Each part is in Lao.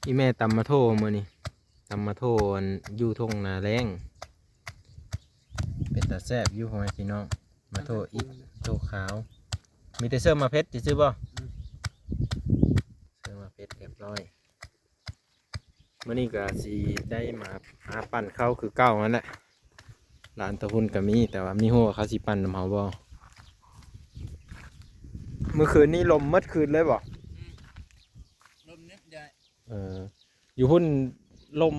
ອີ່ແມ່ຕຳໝາໂທມື້ນີ້ ຕຳໝາໂທ ອັນ ຢູ່ທົ່ງນາແລ້ງ ເປັນຕາແຊບຢູ່ ພໍ່ແມ່ພີ່ນ້ອງ. ໝາໂທອິດ ໂທຂາວ ມີແຕ່ເສີມໝາກເຜັດຊື່ໆບໍ່? ອືມ ເສີມໝາກເຜັດຮຽບຮ້ອຍ. ມື້ນີ້ກໍຊິໄດ້ມາຫາປັ່ນເຂົ້າຄືເກົ່າຫັ້ນແຫຼະ. ຫຼານຕາພຸ້ນກໍມີ ແຕ່ວ່າມີຮູ້ວ່າເຂົາຊິປັ່ນນຳເຮົາບໍ່? ມື້ຄືນນີ້ລົມໝົດຄືນເລີຍບໍ່? ອືມ ລົມນິດດຽວ. ເອີ ຢູ່ພຸ້ນລົມ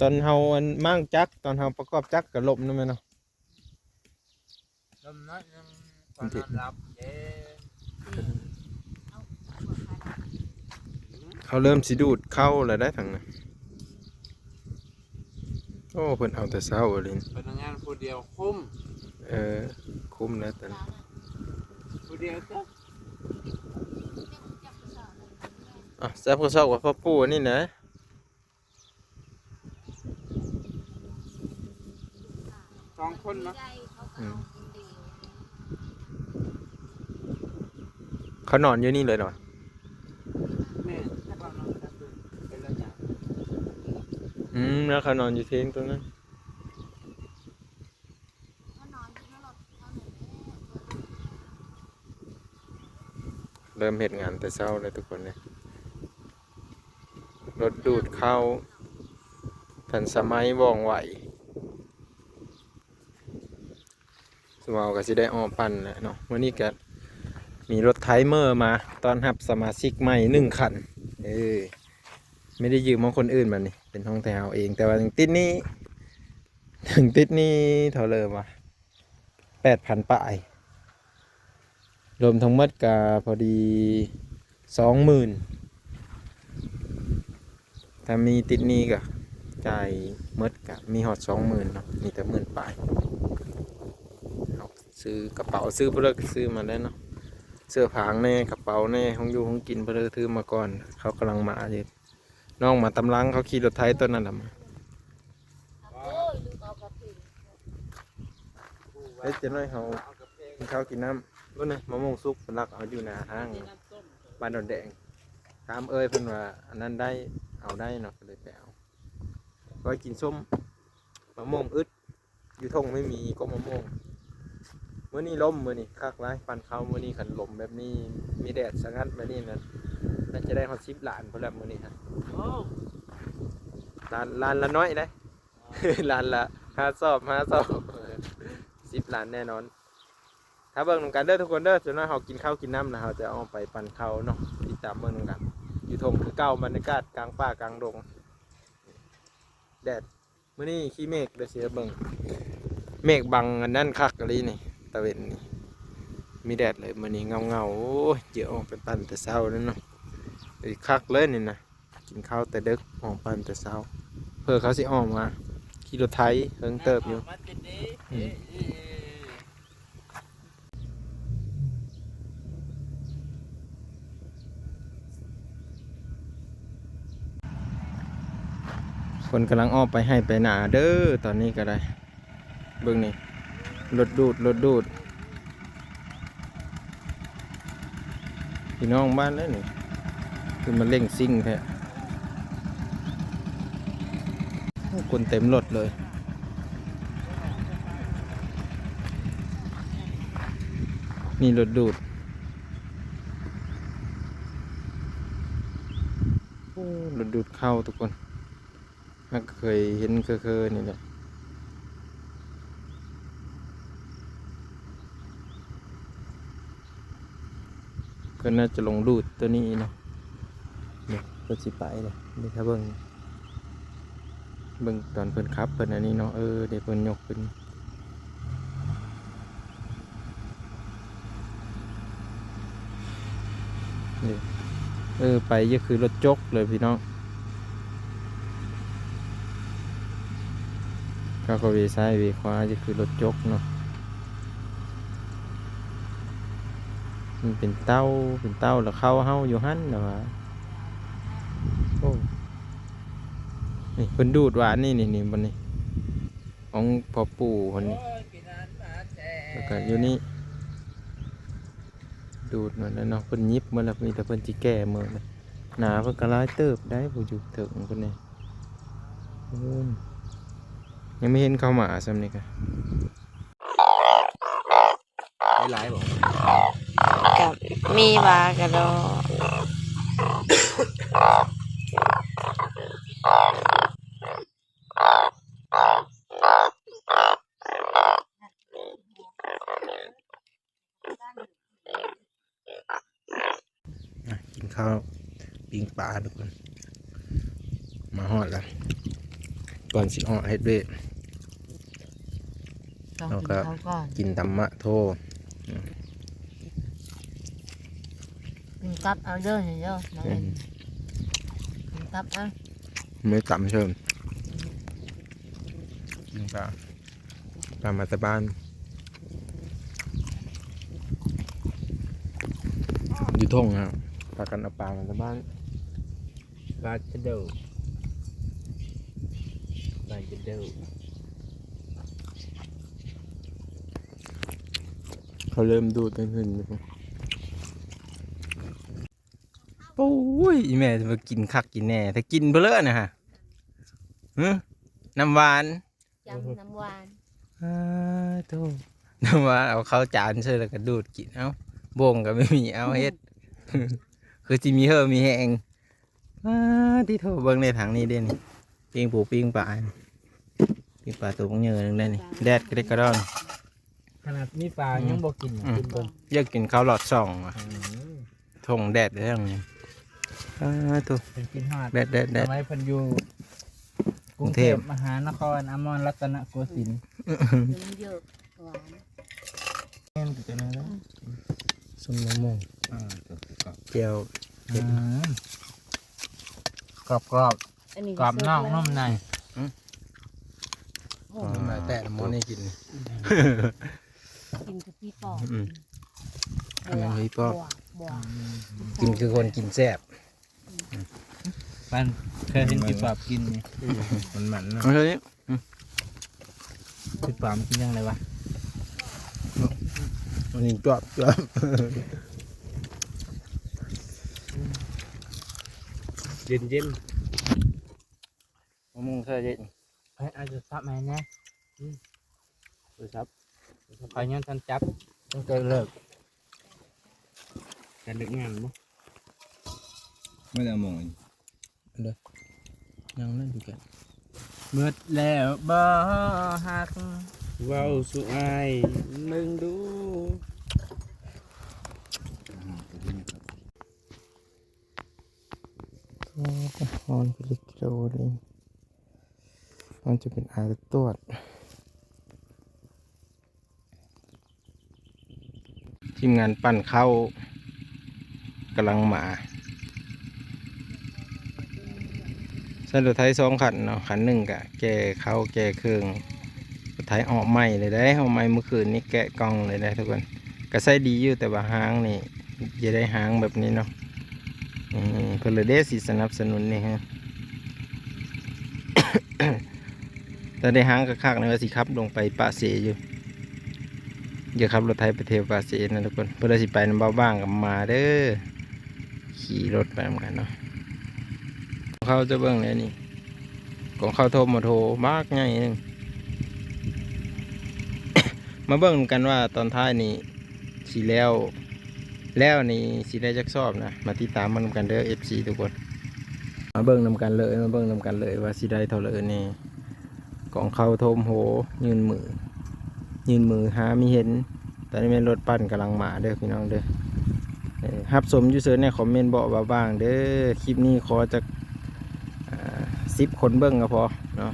ຕອນເຮົາ ອັນ ມ້າງຈັກ ຕອນເຮົາປະກອບຈັກກໍລົມນຳແມ່ນເນາະ. ລົມໜ້ອຍໜຶ່ງ ມັນຊິ ກໍນອນຫຼັບເຢັນ. ເຂົາເລີ່ມຊິດູດເຂົ້າແລ້ວໄດ໋ທາງນັ້ນ. ໂອ້ ເພິ່ນເອົາແຕ່ເຊົ້າອີ່ຫຼີ. ພະນັກງານຜູ້ດຽວຄຸ້ມ. ເອີ ຄຸ້ມແລ້ວຕອນນີ້ ຜູ້ດຽວເຈົ້າ. ອ່ະ ແຊບກວ່າເຊົ້າກັບພໍ່ປູ່ອັນນີ້ນະ. ສອງຄົນເນາະ. ອືມ ເຂົານອນຢູ່ນີ້ເລີຍເນາະ. ແມ່ນ ເຂົານອນເປັນລະຍະ. ອືມ ແລ້ວເຂົານອນຢູ່ເທິງຕົງນັ້ນ. ເລີ່ມເຮັດງານແຕ່ເຊົ້າເລີຍທຸກຄົນເອີຍ. ລົດດູດເຂົ້າ ທັນສະໄໝ ວ່ອງໄວ. ສຸມເຮົາກໍຊິໄດ້ອອກປັ່ນແລ້ວເນາະ. ມື້ນີ້ກໍມີລົດໄທເມີມາຕ້ອນຮັບສະມາຊິກໃໝ່ໜຶ່ງຄັນ. ເອີ ໄມ່ໄດ້ຢືມຂອງຄົນອື່ນ ບັດນີ້ເປັນຂອງແຕ່ເຮົາເອງ. ແຕ່ວ່າຍັງຕິດໜີ້ ຍັງຕິດໜີ້ເທົ່າເດີມວ່າ ແປດພັນປາຍ. ລວມທັງໝົດກະພໍດີສອງໝື່ນ. ຖ້າມີຕິດໜີ້ກະຈ່າຍໝົດກະມີຮອດສອງໝື່ນເນາະ. ມີແຕ່ໝື່ນປາຍ. ເຮົາຊື້ກະເປົາ ຊື້ເພິ່ນກະຊື້ມາແລ້ວເນາະ. ເສື້ອຜາງແດ່ ກະເປົາແດ່ ຂອງຢູ່ຂອງກິນເພິ່ນຖືມາກ່ອນ. ເຂົາກຳລັງມາຢູ່. ນ້ອງມາຕາມຫຼັງ ເຂົາຂີ່ລົດໄຖຕົວນັ້ນລະມາ. ເຮັດຈັ່ງໃດເຮົາກິນເຂົ້າກິນນ້ຳ. ເບິ່ງນະ ມະມ່ວງສຸກເພິ່ນລັກເອົາຢູ່ໜ້າຫ້າງບ້ານດອນແດງ. ຖາມເອີ່ຍເພິ່ນວ່າອັນນັ້ນໄດ້ ເອົາໄດ້ເນາະ ກໍເລີຍໄປເອົາ. ໄວ້ກິນສົ້ມ ມະມ່ວງອຶດ. ຢູ່ທົ່ງໄມ່ມີກໍມະມ່ວງ. ມື້ນີ້ລົມ ມື້ນີ້ຄັກຫຼາຍ ປັ່ນເຂົ້າມື້ນີ້. ຄັນລົມແບບນີ້ ມີແດດສະຫງັດແບບນີ້ນະ ໜ້າຈະໄດ້ຮອດສິບລ້ານພຸ້ນແຫຼະມື້ນີ້ຮະ. ໂອ້ ລ້ານ ລ້ານລະໜ້ອຍເດ້ ລ້ານລະຫ້າສອບ ຫ້າສອບ ສິບລ້ານແນ່ນອນ. ຖ້າເບິ່ງນຳກັນເດີທຸກຄົນເດີ. ສ່ວນມາກເຮົາກິນເຂົ້າກິນນ້ຳແລ້ວ ເຮົາຈະອອກໄປປັ່ນເຂົ້າເນາະ. ຕິດຕາມເບິ່ງນຳກັນ. ຢູ່ທົ່ງຄືເກົ່າ ບັນຍາກາດກາງປ່າກາງດົງ. ແດດ ມື້ນີ້ຂີ້ເມກ ດຽວຊິໃຫ້ເບິ່ງ ເມກບັງອັນນັ້ນຄັກອີ່ຫຼີນີ້ ຕາເວັນນີ້ ມີແດດເລີຍມື້ນີ້ເຫງົາໆ. ໂອ້ຍ ເຈີອອກໄປປັ່ນແຕ່ເຊົ້າແລ້ວເນາະ. ເອີຍ ຄັກເລີຍນີ້ນະ ກິນເຂົ້າແຕ່ເດິກ ອອກປັ່ນແຕ່ເຊົ້າ. ເພິ່ນເຂົາຊິອອກມາຂີ່ລົດໄຖເຫິງເຕີບຢູ່. ອືມ ເພິ່ນກຳລັງອອກໄປໄຮ່ໄປນາເດີ ຕອນນີ້ກໍໄດ້. ເບິ່ງນີ້ ລົດດູດ ລົດດູດ ພີ່ນ້ອງບ້ານເດ້ນີ້ ຄືມາເລັ່ງຊິງແທ້. ໂອ້ ຄົນເຕັມລົດເລີຍ. ນີ້ລົດດູດ ໂອ້ ລົດດູດເຂົ້າທຸກຄົນ. ຫາກເຄີຍເຫັນເຄີໆນີ້ແຫຼະ. ເພິ່ນໜ້າຈະລົງດູດຕົວນີ້ເນາະ. ນີ້ເພິ່ນຊິໄປແລ້ວ. ນີ້ຖ້າເບິ່ງ ເບິ່ງຕອນເພິ່ນຂັບ ເພິ່ນອັນນີ້ເນາະ. ເອີ ເດ ເພິ່ນຍົກຂຶ້ນ. ນີ້ ເອີ ໄປຈະຄືລົດຈົກເລີຍພີ່ນ້ອງ. ເຂົາກໍເວຊ້າຍເວຂວາຈະຄືລົດຈົກເນາະ. ມັນເປັນເຕົ້າ ເປັນເຕົ້າ ແລ້ວເຂົ້າເຮົາຢູ່ຫັ້ນນະວ່າ. ໂອ້ ນີ້ເພິ່ນດູດຫວານນີ້ ນີ້ ນີ້ ບ່ອນນີ້ ຂອງພໍ່ປູ່ເພິ່ນນີ້. ແລ້ວກໍຢູ່ນີ້ ດູດໝົດແລ້ວເນາະ ເພິ່ນຫຍິບໝົດແລ້ວ ມີແຕ່ເພິ່ນຊິແກ່ເໝິດ. ໜາເພິ່ນກໍຫຼາຍເຕີບໄດ໋ ຜູ້ຢູ່ເທິງເພິ່ນນີ້. ໂອ້ຍ ຍັງບໍ່ເຫັນເຂົ້າມາສ່ຳນີ້ກະ. ໄດ້ຫຼາຍບໍ່? ກະມີວ່າກະດອ. ອ່ະ ກິນເຂົ້າປີ້ງປາທຸກຄົນ ມາຮອດແລ້ວ ກ່ອນຊິອອກເຮັດວຽກ ຕ້ອງ ເຮົາ ກິນ ກໍ ເຂົ້າກ່ອນ ກິນຕຳມະໂທ ອືມ ກິນກັບເອົາເດີ ນີ້ເດີ ນ້ອງເອັນ ອືມ ກິນກັບເອົາ ມື້ຕຳເຊີງ ກິນປາ ປາມາແຕ່ບ້ານ ຢູ່ທົ່ງນະ ພາກັນເອົາປາມາແຕ່ບ້ານ ປາຊະໂດ ປາຊະໂດ ເຂົາເລີ່ມດູດເຫັນຢູ່. ໂອ້ຍ ອີແມ່ຊິມາກິນຄັກກິນແນ່ ຖ້າກິນເບີເລີນະຫະ ຫື ນ້ຳຫວານ ຈຳນ້ຳຫວານ ອ້າໂທ້ ນ້ຳຫວານ ເອົາເຂົ້າຈານໃສ່ແລ້ວກໍດູດກິນ ເອົ້າ ໂບງກໍບໍ່ມີ ເອົາເຮັດ ຄືຊິມີເຫີມີແຮງ ອ້າ ຕິໂທ້ ເບິ່ງໃນຖັງນີ້ເດ້ນີ້ ປີ້ງປູປີ້ງປາ ປີ້ງປາໂຕບັກໃຫຍ່ໜຶ່ງໄດ໋ນີ້ ແດດກະດິກກະດອນ ຂະໜາດມີປາ ອືມ ຍັງບໍ່ກິນ ອືມ ກິນເບິ່ງ ຢາກກິນເຂົ້າລອດຊ່ອງວ່າ ອືມ ທົ່ງແດດແທ້ນີ້ ອ້າໂທ້ ເປັນກິນຮອດ ແດດໆໆ ສະໄໝເພິ່ນຢູ່ກຸງເທບ ກຸງເທບ ມະຫານະຄອນ ອາມອນ ລັດຕະນະໂກສິນ ເອີ ເຢີກ ຫວານ ແມ່ນຄືກັນນະ ສົ້ມມະມ່ວງ ອ່າ ແຈ່ວເຜັດ ອືມ ກອບໆ ອັນນີ້ ກອບນອກນຸ່ມໃນ ອືມ ໂອ້ ມາແຕ່ໝໍນີ້ກິນ ກິນຄືຜີປອບ ອືມ ອັນນັ້ນຜີປອບ ບົວ ບົວ ກິນຄືຄົນກິນແຊບ ມັນເຄີຍເຫັນຜີປອບກິນນີ້ ມັນມັນເນາະ ເອົາເລີຍ ອືມ ຜີປອບກິນຈັ່ງໃດວະ ມັນກິນຈວບໆ ເຢັນໆ ມະມ່ວງແຊ່ເຢັນ ເອີ ເອົາໂທລະສັບໃຫ້ແດ່ ອືມ ໂທລະສັບ ຂ້ອຍຍັງທັນຈັບ ຕັ້ງແຕ່ເລີກ ການເລີກງານບໍ່ ບໍ່ໄດ້ເອົາໝໍ ເດີ ຍັງນັ້ນຢູ່ກັນ ເບິດແລ້ວບໍ່ຮັກ ເວົ້າສູ່ອ້າຍເບິ່ງດູ ໂອ້ ຮ້ອນກະລິກກະໂດເລີຍ ມັນຈະເປັນອາກະຕວດ ທີມງານປັ່ນເຂົ້າກຳລັງມາ ໃຊ້ລົດໄຖສອງຄັນເນາະ ຄັນໜຶ່ງກະແກ່ເຂົ້າແກ່ເຄື່ອງ ລົດໄຖອອກໃໝ່ເລີຍເດ້ ອອກໃໝ່ມື້ຄືນນີ້ ແກະກ່ອງເລີຍເດ້ທຸກຄົນ ກະໃຊ້ດີຢູ່ ແຕ່ວ່າຮາງນີ້ ຢ່າໄດ້ຮາງແບບນີ້ເນາະ ນີ້ເພິ່ນລະເດ້ຊິສະໜັບສະໜູນນີ້ ຖ້າໄດ້ຮາງຄັກໆນີ້ວ່າຊິຂັບລົງໄປປາກເຊຢູ່ ຢ່າຂັບລົດໄຖໄປເທວປາກເຊນະທຸກຄົນ ເພິ່ນລະຊິໄປນຳບ່າວບ້າງກັບໝາເດີ ຂີ່ລົດໄປນຳກັນເນາະ ເຂົາຈະເບິ່ງແນວນີ້ ຂອງເຂົາໂທມາໂທບັກໃຫຍ່ໜຶ່ງ ມາເບິ່ງນຳກັນວ່າຕອນທ້າຍນີ້ ຊິແລ້ວ ແລ້ວນີ້ຊິໄດ້ຈັກສອບນະ ມາຕິດຕາມເບິ່ງນຳກັນເດີ ເອັຟຊີ ທຸກຄົນ ມາເບິ່ງນຳກັນເລີຍ ມາເບິ່ງນຳກັນເລີຍວ່າຊິໄດ້ເທົ່າໃດແດ່ ກອງເຂົ້າໂທມໂຮ ຍື່ນມື ຍື່ນມືຫາມີເຫັນ ຕອນນີ້ແມ່ນລົດປັ່ນກຳລັງມາເດີພີ່ນ້ອງເດີ ເອີ ຮັບຊົມຢູ່ເຊີນໃນຄອມເມັນບອກບ່າວບ້າງເດີ ຄລິບນີ້ຂໍຈັກ ອ່າ ສິບຄົນເບິ່ງກໍພໍເນາະ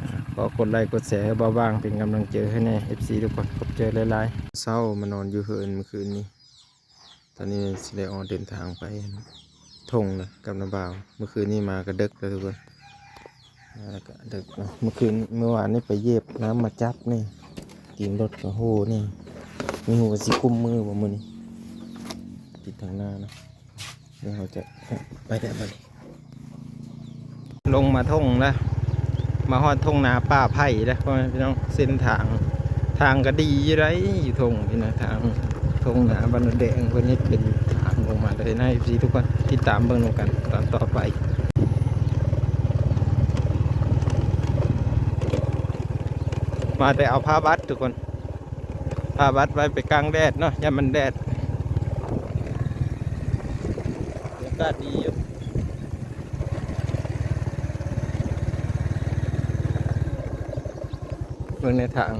ອ່າ ຂໍກົດໄລກົດແຊໃຫ້ບ່າວບ້າງເປັນກຳລັງໃຈໃຫ້ແດ່ ເອັຟຊີ ທຸກຄົນ ຂອບໃຈຫຼາຍໆ ເຊົ້າມານອນຢູ່ເຮືອນມື້ຄືນນີ້ ຕອນນີ້ຊິໄດ້ອອກເດີນທາງໄປທົ່ງແລ້ວກັບນ້າບ່າວ ມື້ຄືນນີ້ມາກໍເດິກແລ້ວທຸກຄົນ ມາກໍເດິກເນາະ ມື້ຄືນ ມື້ວານນີ້ໄປຢຽບນ້ຳມາຈັບນີ້ ຕີນລົດກໍໂຫນີ້ ມີຮູ້ວ່າຊິກຸ້ມມືບໍ່ມື້ນີ້ ຕິດທາງໜ້າເນາະ ນີ້ເຮົາຈະໄປແລ້ວບັດນີ້ ລົງມາທົ່ງແລ້ວ ມາຮອດທົ່ງນາປ່າໄຜ່ແລ້ວ ພໍ່ແມ່ພີ່ນ້ອງ ເສັ້ນທາງ ທາງກໍດີຢູ່ໃດ໋ ຢູ່ທົ່ງນີ້ນະ ທາງ ທົ່ງນາບ້ານໂນນແດງ ເພິ່ນເຮັດເປັນທາງລົງມາເລີຍນະ ເອັຟຊີ ທຸກຄົນ ຕິດຕາມເບິ່ງນຳກັນຕອນຕໍ່ໄປ. ມາແຕ່ເອົາຜ້າບັດທຸກຄົນ ຜ້າບັດໄວ້ໄປກາງແດດເນາະ ຢ້ານມັນແດດ. ອາກາດດີຢູ່ ເບິ່ງໃນທາງ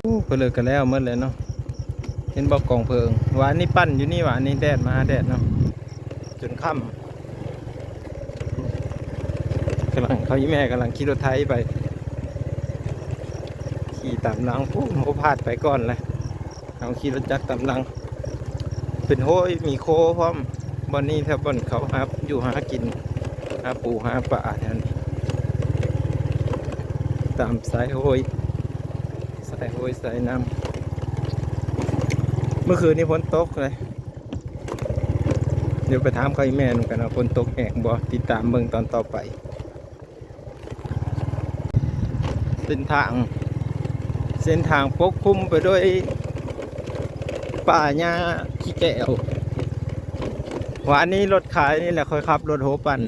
ໂອ້ ເພິ່ນເລີກກັນແລ້ວໝົດແລ້ວເນາະ. ເຫັນບໍ່ກອງເພີງ ວານນີ້ປັ່ນຢູ່ນີ້ ວານນີ້ແດດມາແດດເນາະ ຈົນຄ່ຳ. ກຳລັງ ເຂົາ ອີ່ແມ່ກຳລັງຂີ່ລົດໄຖໄປ ຂີ່ຕາມຫຼັງພຸ້ນ ໂຫ ພາດໄປກ່ອນແຫຼະ. ເຮົາຂີ່ລົດຈັກຕາມຫຼັງ ເປັນໂຮຍມີໂຄພ້ອມ. ບ່ອນນີ້ແຖວບ່ອນເຂົາຫາຢູ່ຫາກິນ ຫາປູຫາປາແຖວນີ້ ຕາມສາຍໂຮຍ ສາຍໂຮຍສາຍນ້ຳ. ເມື່ອຄືນນີ້ຝົນຕົກເລີຍ ດຽວໄປຖາມເຂົາອີ່ແມ່ນຳກັນວ່າຝົນຕົກແຮງບໍ່ ຕິດຕາມເບິ່ງຕອນຕໍ່ໄປ. ເສັ້ນທາງ ເສັ້ນທາງປົກຄຸມໄປດ້ວຍປ່າຫຍ້າຂີ້ແກ້ວ. ວານນີ້ລົດຂາຍນີ້ແຫຼະ ຂ້ອຍຂັບລົດໂຮປັ່ນ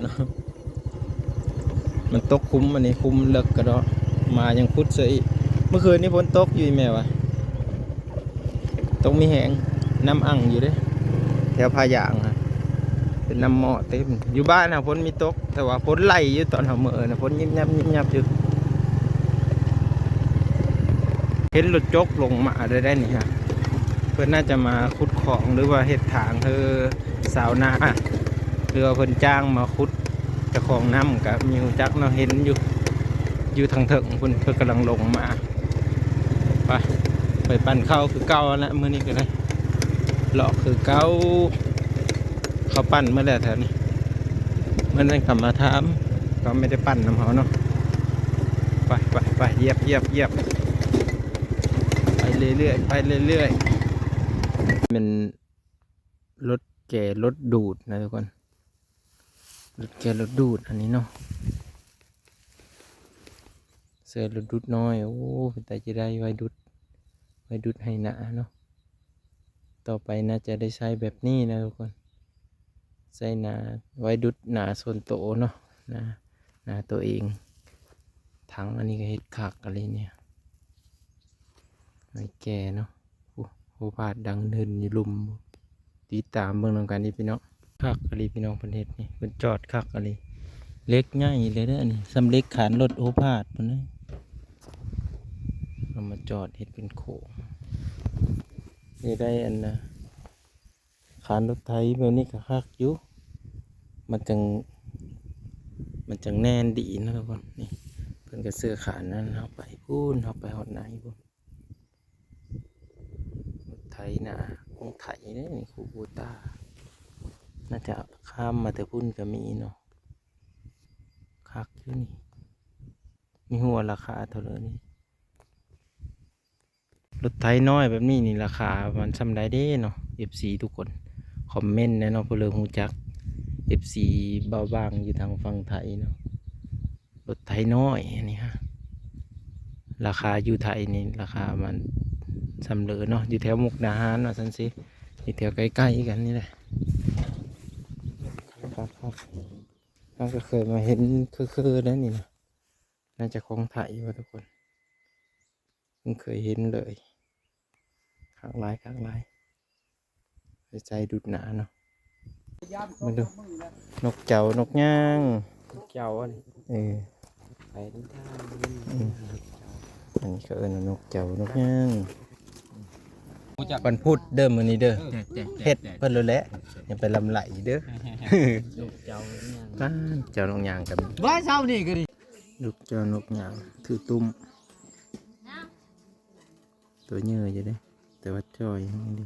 ມັນຕົກຂຸມ ອັນນີ້ຂຸມເລິກກະດອກ ມາຍັງຂຸດເສີຍອີກ. ເມື່ອຄືນນີ້ຝົນຕົກຢູ່ ອີ່ແມ່ວ່າ ຕົກມີແຮງ ນ້ຳອັ່ງຢູ່ເດ້ ແຖວຜາຢາງຫັ້ນ ເປັນນ້ຳໝໍ້ເຕັມ. ຢູ່ບ້ານຫັ້ນຝົນມີຕົກ ແຕ່ວ່າຝົນໄຫຼຢູ່ ຕອນເຮົາເມືອນະ ຝົນຍິບຍັບຍິບຍັບຢູ່. ເຫັນລົດຈົກລົງມາໄດ້ ໄດ້ນີ້ຮະ ເພິ່ນໜ້າຈະມາຂຸດຂອງ ຫຼືວ່າເຮັດທາງເຮີຊາວນາ ຫຼືວ່າເພິ່ນຈ້າງມາຂຸດ. ເຈົ້າຂອງນ້ຳກະມີຮູ້ຈັກເນາະ ເຫັນຢູ່ ຢູ່ທາງເທິງພຸ້ນ ເພິ່ນກຳລັງລົງມາ. ໄປ ໄປປັ່ນເຂົ້າຄືເກົ່າຫັ້ນແຫຼະ ມື້ນີ້ກະໄດ້ ເລາະຄືເກົ່າ. ເຂົາປັ່ນໝົດແລ້ວແຖວນີ້ ມື້ນັ້ນກະມາຖາມ ເຂົາໄມ່ໄດ້ປັ່ນນຳເຮົາເນາະ. ໄປ ໄປ ໄປ ຢຽບ ຢຽບ ຢຽບ ໄປເລື້ອຍໆ ໄປເລື້ອຍໆ. ແມ່ນລົດແກ່ລົດດູດນະທຸກຄົນ ລົດແກ່ລົດດູດອັນນີ້ເນາະ ເສື້ອລົດດູດນ້ອຍ. ໂອ້ ເປັນຕາຈະໄດ້ໄວ້ດູດ ໄວ້ດູດໄຮ່ນາເນາະ. ຕໍ່ໄປໜ້າຈະໄດ້ໃຊ້ແບບນີ້ນະທຸກຄົນ ໃຊ້ນາ ໄວ້ດູດນາສ່ວນໂຕເນາະ ນາ ນາໂຕເອງ. ຖັງອັນນີ້ກະເຮັດຄັກອີ່ຫຼີນີ້ ໄມ້ແກ່ເນາະ. ໂອ້ ໂຫ ພາດດັງເຫີນຢູ່ລຸ່ມ ຕິດຕາມເບິ່ງນຳກັນອີກພີ່ນ້ອງ. ຄັກອີ່ຫຼີພີ່ນ້ອງ ເພິ່ນເຮັດນີ້ ເພິ່ນຈອດຄັກອີ່ຫຼີ. ເຫຼັກໃຫຍ່ເລີຍເດີອັນນີ້ ສ່ຳເຫຼັກຄານລົດໂອພາດພຸ້ນເດີ. ເອົາມາຈອດເຮັດເປັນໂຄ້ງ ໄດ້ອັນນະ ຄານລົດໄຖແບບນີ້ກະຄັກຢູ່ ມັນຈັ່ງ ມັນຈັ່ງແໜ້ນດີເນາະທຸກຄົນ. ນີ້ ເພິ່ນກະເສື້ອຄານນັ້ນ ເຮົາໄປພຸ້ນ ເຮົາໄປຮອດໃນພຸ້ນ. ໄຖນາ ຄົງໄຖເດ້ນີ້ ຄູໂບຕາ ໜ້າຈະຂ້າມມາແຕ່ພຸ້ນກະມີເນາະ. ຄັກຢູ່ນີ້ ມີຮູ້ວ່າລາຄາເທົ່າໃດນີ້? ລົດໄຖນ້ອຍແບບນີ້ນີ້ ລາຄາມັນສ່ຳໃດເດ້ເນາະ ເອັຟຊີ ທຸກຄົນ ຄອມເມັນແດ່ເນາະ ຜູ້ເລີຮູ້ຈັກ ເອັຟຊີ ບ່າວບາງຢູ່ທາງຝັ່ງໄທເນາະ. ລົດໄຖນ້ອຍອັນນີ້ຮະ ລາຄາຢູ່ໄທນີ້ ລາຄາມັນສ່ຳເລີເນາະ ຢູ່ແຖວມຸກດາຫານວ່າຊັ້ນຊິ ຢູ່ແຖວໃກ້ໆກັນນີ້ແຫຼະ. ຄັກໆ ເຮົາກະເຄີຍມາເຫັນຄືໆແລ້ວນີ້ນະ ໜ້າຈະຂອງໄທວ່າທຸກຄົນ ເພິ່ງເຄີຍເຫັນເລີຍ. ຄັກຫຼາຍ ຄັກຫຼາຍ ໄປໃສ່ດູດໜ້າເນາະ. ເບິ່ງດູ ນົກເຈົ້າ ນົກຍາງ ນົກເຈົ້າອັນນີ້ ເອີ ໄປທາງນີ້ ອືມ ອັນນີ້ເຂົາເອີ້ນວ່ານົກເຈົ້າ ນົກຍາງ. ວັນພຸດເດີມື້ນີ້ເດີ ເອີ ເຮັດເພິ່ນໂລດແຫຼະ ຢ່າໄປລຳໄຫຼເດີ ນົກເຈົ້າ ນົກຍາງ ເຈົ້ານົກຍາງກັນ ບໍ່ເຊົ້ານີ້ກະດີ. ນົກເຈົ້າ ນົກຍາງ ຖືຕຸ້ມ ໂຕເຍີຢູ່ເດ້ ແຕ່ວ່າຈ່ອຍແຮງອີ່ຫຼີ.